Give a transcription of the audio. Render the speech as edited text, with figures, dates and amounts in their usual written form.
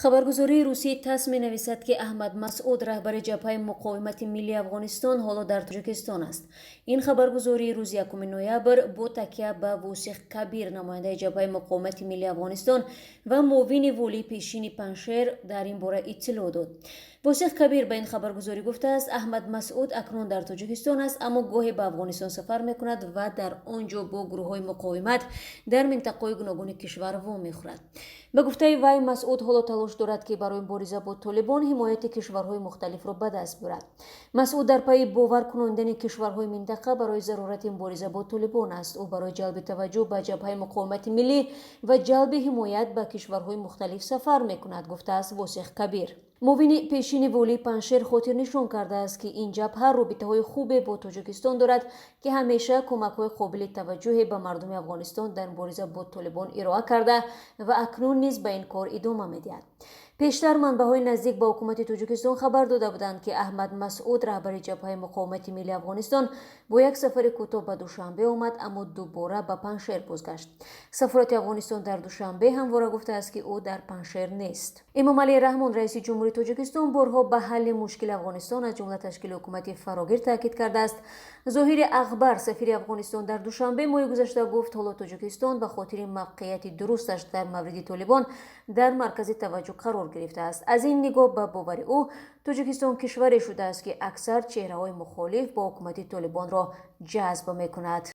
Хабаргузории русии ТАСС менависад, ки Аҳмад Масъуд, раҳбари Ҷабҳаи муқовимати миллии Афғонистон, ҳоло дар Тоҷикистон аст. Ин хабаргузорӣ рӯзи 1 ноябр бо такя ба Восиқ Кабир, намояндаи Ҷабҳаи муқовимати миллии Афғонистон ва муовини волии пешини Панҷшер, дар ин бора иттилоъ дод. Восиқ Кабир ба ин хабаргузорӣ гуфтааст, Аҳмад Масъуд акнун дар Тоҷикистон аст, аммо гоҳе ба Афғонистон сафар мекунад ва дар он ҷо бо гурӯҳҳои муқовимат дар минтақаҳои гуногуни кишвар вомехӯрад. Ба гуфтаи вай, Масъуд ҳоло талош дорад, ки барои мубориза бо Толибон ҳимояти кишварҳои мухталифро ба даст биёрад. Масъуд дар пайи бовар кунондани кишварҳои минтақа барои зарурати мубориза бо Толибон аст. Ӯ барои ҷалби таваҷҷӯҳ ба Ҷабҳаи муқовимати миллӣ ва ҷалби ҳимоят ба кишварҳои мухталиф сафар мекунад, гуфтааст Восиқ Кабир. Муовини пешини волии Панҷшер хотирнишон кардааст, ки ин ҷабҳа робитаҳои хубе бо Тоҷикистон дорад, ки ҳамеша кӯмакҳои қобили таваҷҷӯҳе ба мардуми Афғонистон дар мубориза бо Толибон ироа карда ва акнун низ ба ин кор идома медиҳад. Пештар манбаъҳои наздик ба ҳукумати Тоҷикистон хабар дода буданд, ки Аҳмад Масъуд, раҳбари Ҷабҳаи муқовимати миллии Афғонистон, бо як сафари кӯтоҳ ба Душанбе омад, аммо дубора ба Панҷшер бозгашт. Сафорати Афғонистон дар Душанбе ҳамвора гуфтааст, ки ӯ дар Панҷшер нест. Эмомалӣ Раҳмон, раиси ҷумҳури Тоҷикистон, борҳо ба ҳалли мушкили Афғонистон, аз ҷумла ташкили ҳукумати фарогир, таъкид кардааст. Зоҳири Акбар, сафири Афғонистон дар Душанбе, моҳи гузашта гуфт, ҳоло Тоҷикистон ба хотири мавқеияти дурусташ дар мавриди Толибон дар маркази таваҷҷӯҳ қарор гирифтааст. Аз ин нигоҳ, ба бовари ӯ, Тоҷикистон кишваре шудааст, ки аксар чеҳраҳои мухолиф бо ҳукумати Толибонро ҷазб мекунад.